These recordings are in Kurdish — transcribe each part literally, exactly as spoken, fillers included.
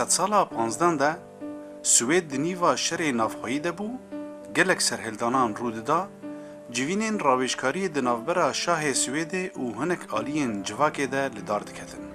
Sedsala panzdeh de Swêd di nîva şerê navxweyî de bû, gelek serhildanan rû dida, civînên rawêjkariyê di navbera şahê Swêdê û hinek aliyên civakê de li dar diketin.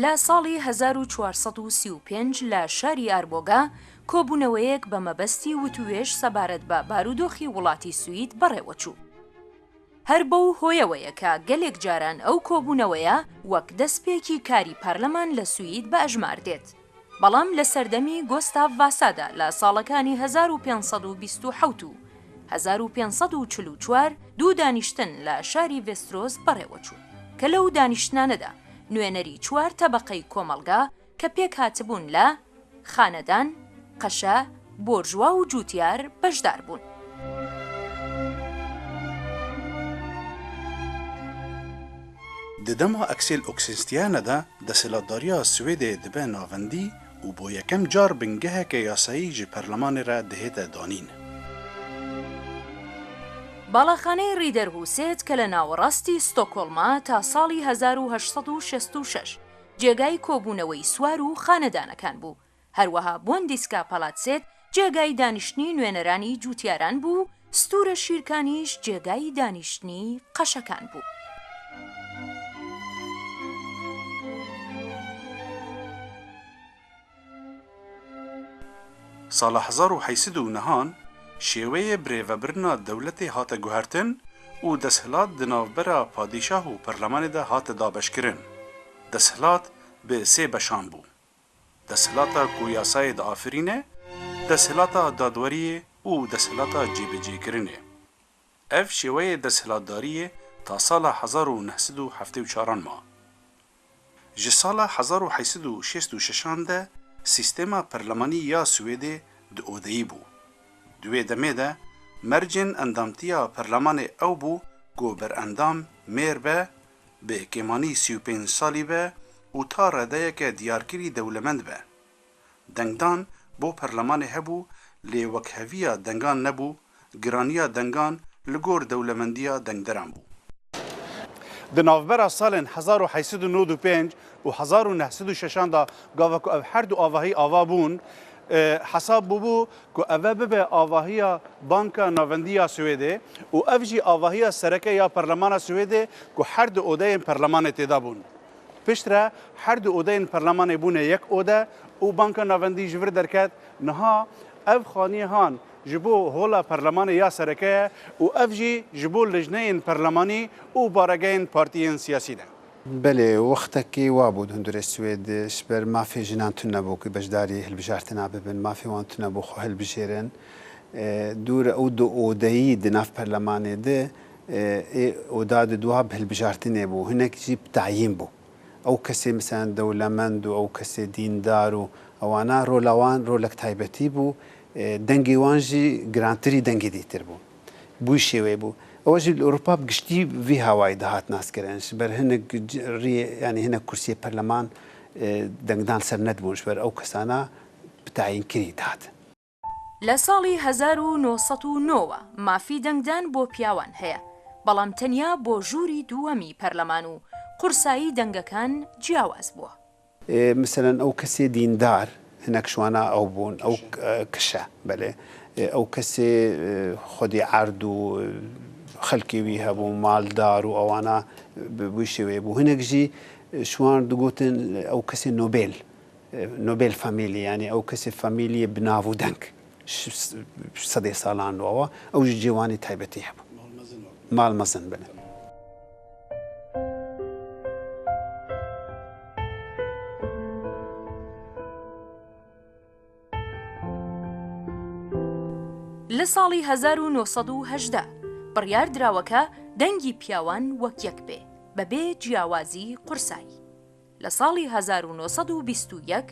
لە ساڵی هەزار و چوار سەد و سی و پێنج لە شاری ئاربۆگا کۆبوونەوەیەک بە مەبەستی وتووێژ سەبارەت بە بارودۆخی وڵاتی سوید بەڕێوەچوو. هەر بەو هۆیەوەیە کە گەلێک جاران ئەو کۆبوونەوەیە وەک دەستپێکی کاری پارلەمان لە سوید بە ئەژمار دێت. بەڵام لە سەردەمی گۆستاڤ ڤاسادا لە ساڵەکانی هەزار و پێنج سەد و بیست و حەوت و هەزار و پێنج سەد و چل و چوار دوو دانیشتن لە شاری ڤێسترۆس بەڕێوەچوو کە لەو دانیشتنانەدا نوێنەری چوار تەبەقەی کۆمەڵگا کە پێکهاتبوون لە خانەدان، قەشە، بۆرژوا و جووتیار بەشدار بوون. Di dema Aksel Oxenstierna de desthilatdariya Swêdê dibe navendî û bo yekem car bingeheke yasayî ji perlemanê re dihête danîn. باڵەخانەی ڕیدەرهوسێت کە لە ناوەڕاستی ستۆکۆڵما تا ساڵی هەزار و هەشت سەد و شەست و شەش جێگای کۆبوونەوەی سوار و خانەدانەکان بوو، هەروەها بۆندیسکا پەڵاتسێت جێگای دانیشتنی نوێنەرانی جووتیاران بوو، ستورە شیرکانیش جێگای دانیشتنی قەشەکان بوو. Sala hezar û heyt sed û nehan şêweyê birêvebirina dewletê hate guhertin û desthilat di navbera padîşah û perlemanê de hate dabeşkirin. Desthilat bi sê beşan bû. Desthilata ku yasayê diafirîne, desthilata dadweriyê û desthilata cêbicêkirinê. Ev şêweyê desthilatdariyê ta sala hezar û neh sed û heftê û çaran ma. Ji sala hezar û heyt sed û şêst û şeşan de sîstema perlemanî ya Swêdê di odeyî bû. Di wê demê de mercên endamtiya perlemanê ew bû ku berendam mêr be, bi kêmanî sî û pênc salî be û ta redeyeke diyarkirî dewlemend be. Dengdan bo perlemanê hebû, lê wekheviya dengan nebû, giraniya dengan li gor dewlemendiya dengderan bû. Di navbera salên hezar û heyt sed û nod û pênc û hezar û neh sed û şeşan de gava ku ev her du avahî ava bûn, e, hesab bûbû ku eve bibe avahiya Banka Navendî ya Swêdê û ev jî avahiya sereke ya Perlemana Swêdê ku her du odeyên perlemanê tê de bûn. Piştre her du odeyên perlemanê bûne yek ode û Banka Navendî ji vir derket. Niha ev xaniyê han ji bo hola perlemanê ya sereke ye û ev jî ji bo lijneyên perlemanî û baregehên partiyên siyasî ne. Belê, wextekê wa bû di hundirê Swêd, ji ber mafê jinan tune bû ku beşdarî hilbijartina bibin, mafê wan tune bû xwe hilbijêrin. E, dû re ew du odeyî di nav perlemanê de, e, ê oda di dua bi hilbijartinê bû, hinek jî bi tayîn bû. Ew kesê, meselen, dewlemend û ew kesê dîndar û ewana rola wan rolek taybetî bû, e, dengê wan jî girantirî dengê dîtir bû. Bû şêwê bû. Ew jî li Ewropa bi giştî vî hawayî dihat naskirin. Ji ber hinek riyê, yanî hinek kursiyê perleman, e, dengdan ser nedibûn, ji ber ew kesana bi tayînkirî dihatin. لە ساڵی هەزار و نۆ سەد و نۆ وە مافی دەنگدان بۆ پیاوان هەیە، بەڵام تەنیا بۆ ژووری دووەمی پەرلەمان و قورسایی دەنگەکان جیاواز بووە. Ê, meselen ew kesê dîndar, hinek ji wana ew bûn, ew k-, e, kiş e, belê. Ê, ew kesê, e, xwedî erd û, e, xelkê wî hebû, maldar û ewana bi, bi wî şêwê bû. Hinek jî, e, ji wan digotin, e, ew kesê nobel. Nobel famîlî, yanî ew kesê famîliyê bi nav û deng, ş-, sedê salan li awa, ew jî cêwanê taybetî hebû. Mal mezin, belê. لە ساڵی هەزار و نۆ سەد و هەژدە بڕیار دراوەکە دەنگی پیاوان وەک یەک بێ، بەبێ جیاوازی قورسایی. لە ساڵی هەزار و نۆ سەد و بیست و یەک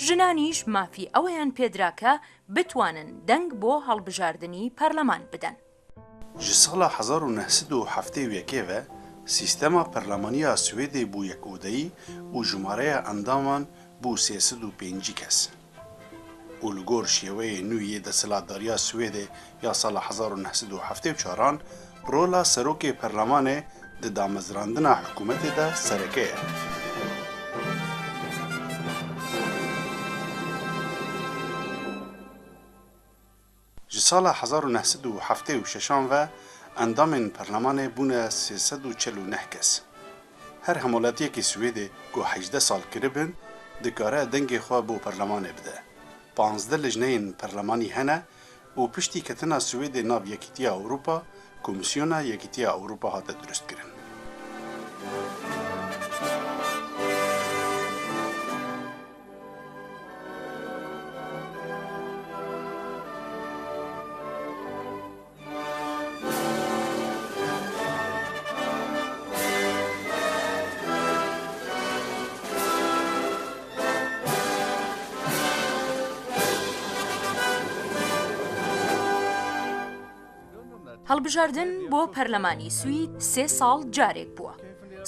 ژنانیش مافی ئەوەیان پێدرا کە بتوانن دەنگ بۆ هەڵبژاردنی پەرلەمان بدەن. Ji sala hezar û neh sed û heftê û yekê ve sîstema perlemaniya Swêdê bû yek odeyî û jimareya endaman bû sê sed û pêncî kes. û li gor şêweyê nû yê desthilatdariya Swêdê ya sala hezar û neh sed û heftê û çaran rola serokê perlemanê di damezrandina hikûmetê de sereke ye. Ji sala hezar û neh sed û heftê û şeşan ve endamên perlemanê bûne sê sed û çel û neh kes. Her hemwelatiyekî Swêdê ku hejdeh sal kiribin, dikare dengê xwe bo perlemanê bide. Panzdeh lijneyên perlemanî hene û piştî ketina Swêdê nav Yekîtiya Ewropa, Komîsyona Yekîtiya Ewropa hate dirustkirin. هەڵبژاردن بۆ پەرلەمانی سوید سێ ساڵ جارێک بووە.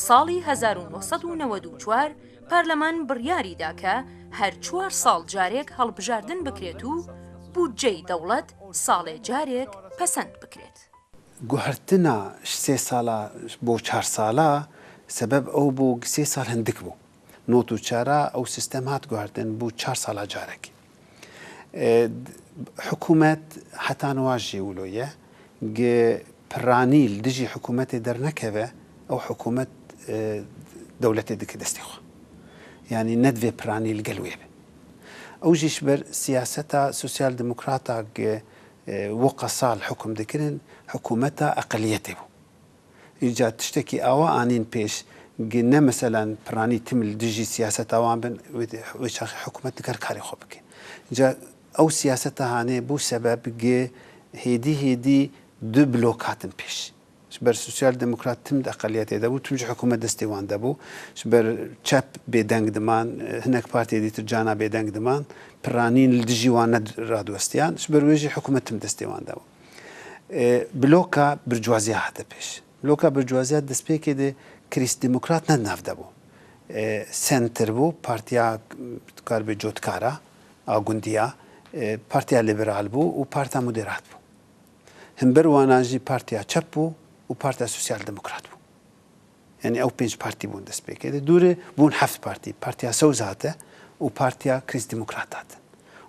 ساڵی هەزار و نۆ سەد و نەوەد و چوار پەرلەمان بڕیاری دا کە هەر چوار ساڵ جارێک هەڵبژاردن بکرێت و بودجەی دەوڵەت ساڵێ جارێک پەسەند بکرێت. Guhertina ji sê sala bo çar sala, sebeb ew bû, sê sal hindik bû. Not û çara ew sîstem hat guhertin, bû çar sala carek. E, d-, hikûmet heta niha jî wilo ye. Gi piranî li dijî hikûmetê dernekeve, ew hikûmet, e, dewletê dike destê xwe. Yanî nedivê piranî li gel wê be. Ew jî ji ber siyaseta sosyal demokrata gi, e, wiqa sal hukm dikirin, hikûmeta eqeliyetê bû. Îca tiştekî awa anîn pêş, gi ne meselen piranî tim li dijî siyaseta wan bin, wê, wê çaxê hikûmet diker karê xwe bike. Îca ew siyaseta hanê bû sebeb gi hêdî hêdî du blok hatin pêş. Ji ber sosyal demokrat tim di eqeliyetê de bû, tim ji hikûmet destê wan de bû. Ji ber çep bêdeng diman, hinek partiyê dîtir cana bêdeng diman, piranîn li dijî wan ne radiwestiyan. Ji ber wê jî hikûmet tim destê wan de bû. E, bloka bircuaziya hate pêş. Bloka bircuaziya destpêkê de krîstdemokrat ne di nav de bû. E, senter bû, partiya, dikar bê cotkara, a gundiya, e, partiya liberal bû û partiya moderat bû. Himber wana jî partiya çep bû û partiya sosyal demokrat bû. Yanî ew pênc partî bûn destpêkê de. Dûrê bûn heft partî. Partiya Sewz hate û Partiya Krîstdemokrat hatin.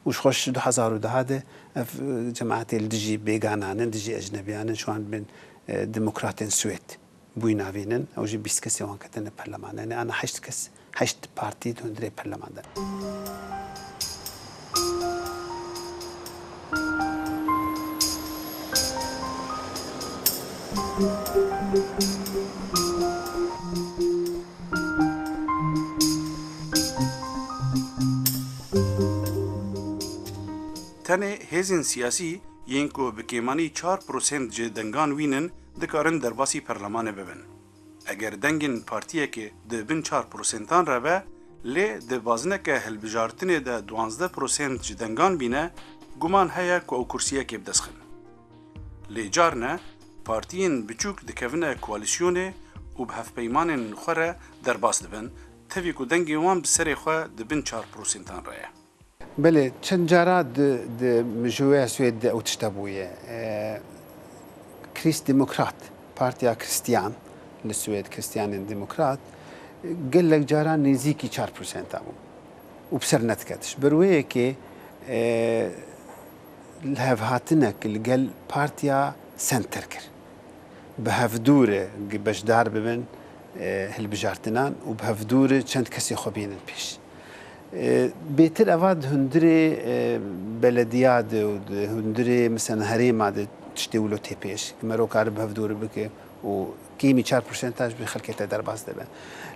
Û ji xwe ji du hezar û deh de ev, e, cemaetê li dijî bêganan in, dijî ecnebiyan in, ji wan bin, e, demokratên Swêd bûyî navînin. Ew jî bîst kesê wan ketine perleman. Yanî ana heşt kes, heşt partî di hundirê perleman de. Tenê hêzên siyasî yên ku bi kêmanî çar prosent ji dengan wînin, dikarin derbasî perlemanê bibin. Eger dengên partiyekê di bin çar prosentan re be, lê di bazineke hilbijartinê de duwazdeh prosent ji dengan bîne, guman heye ku ew kursiyekê bi dest xin. Lê carne partiyên biçûk dikevine koalîsyonê û bi hevpeymanên xwe re derbas dibin, tevî ku dengê wan bi serê xwe di bin çar prosentan re ye. Belê, çend cara di, di mijûleya Swêd de ew tişta bûye. E, Krîstdemokrat, Partiya Kristiyan li Swêd, Kristiyanên Demokrat, gelek cara nêzîkî çar prosenta bû û bi ser nediket. Ji ber wê yekê, e, lihevhatinek li gel Partiya Senter kir. Bi hevdû re beşdar bibin, e, hilbijartinan û bi hevdû re çend kesê xwe bînin pêş. E, bêtir eva di hundirê, e, belediya de û di hundirê, mesela, herêma de tiştê wilo tê pêş. Mero kare bi hevdû re bike û kêmî çar prosenta ji xelkê te derbas dibe.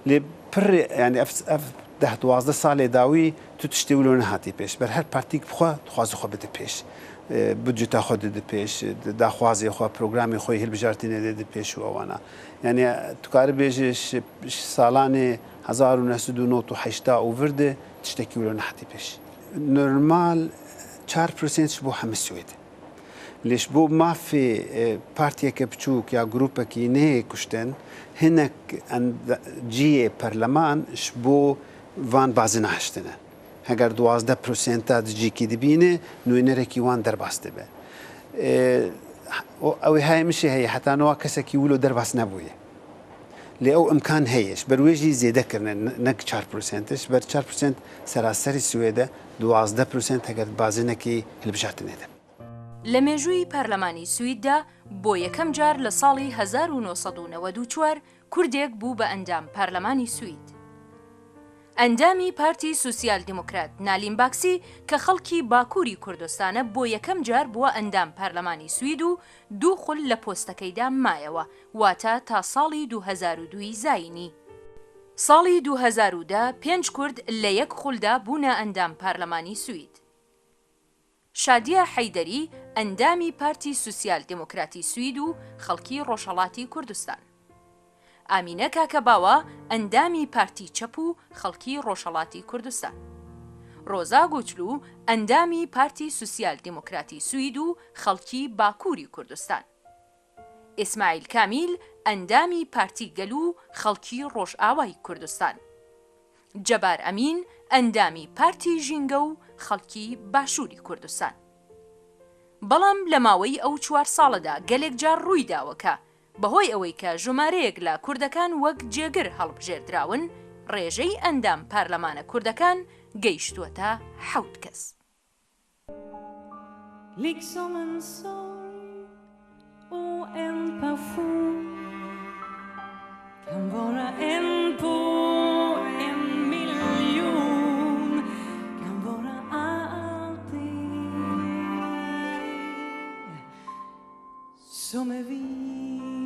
Lê pir, yanî ev, ev deh duwazdeh salê dawî tu tiştê wilo nehatî pêş. Ber her partîk bi xwe dixwaze xwe bide pêş. E, budceta xwe dide pêş, daxwazê xwe, programê xwe yê hilbijartinê dide pêş û ewana. Yanî tu karî bêjî ji, ji salanê hezar û neh sed û nod û heşt û vir de tiştekî wilo nehatî pêş. Normal çar prosent ji bo hemî Swêd. Lê ji bo mafê, e, partiyeke biçûk ya grûpekî neyê kuştin, hinek enda-, cihê perleman ji bo van bazina hiştine. Heger duwazdeh prosenta di cîkî dibîne, nûnerekî wan derbas dibe. E, o, ew ê hayê min jî heye, heta niha kesekî wilo derbas nebûye. Lê ew imkan heye. Ji ber wê jî zêde kirine, ne, ne çar prosent, ji ber çar prosent seraserî Swêde duwazdeh prosent heger bazinekî hilbijartinê de. لە مێژووی پەرلەمانی سویددا بۆ یەکەم جار لە ساڵی هەزار و نۆ سەد و نەوەد و چوار کوردێک بوو بە ئەندام پەرلەمانی سوید. ئەندامی پارتی سوسیال دیموکرات نالین باکسی کە خەڵکی باکووری کوردستانە بۆ یەکەم جار بووە ئەندام پەرلەمانی سوید و دوو خول لە پۆستەکەیدا مایەوە، واتە تا ساڵی دوو هەزار و دوو زاینی. ساڵی دوو هەزار و دە پێنج کورد لە یەک خولدا بوونە ئەندام پەرلەمانی سوید. شادیە حەیدەری ئەندامی پارتی سوسیال دیموکراتی سوید و خەڵکی ڕۆژهەڵاتی کوردستان. ئامینە کاکەباوە ئەندامی پارتی چەپ و خەڵکی ڕۆژهەڵاتی کوردستان. ڕۆزا گوچلو ئەندامی پارتی سوسیال دیموکراتی سوید و خەڵکی باکووری کوردستان. ئیسماعیل کامیل ئەندامی پارتی گەل و خەڵکی ڕۆژئاوای کوردستان. جەبار ئەمین ئەندامی پارتی ژینگە و خەڵکی باشووری کوردستان. بەڵام لە ماوەی ئەو چوار ساڵەدا گەلێک جار ڕووی داوە کە بەهۆی ئەوەی کە ژمارەیەک لە کوردەکان وەک جێگر هەڵبژێردراون، ڕێژەی ئەندام پارلەمانە کوردەکان گەیشتووەتە حەوت کەس. Liksom en sorg och en passion kan vara en på en miljon, kan vara allting som är vi.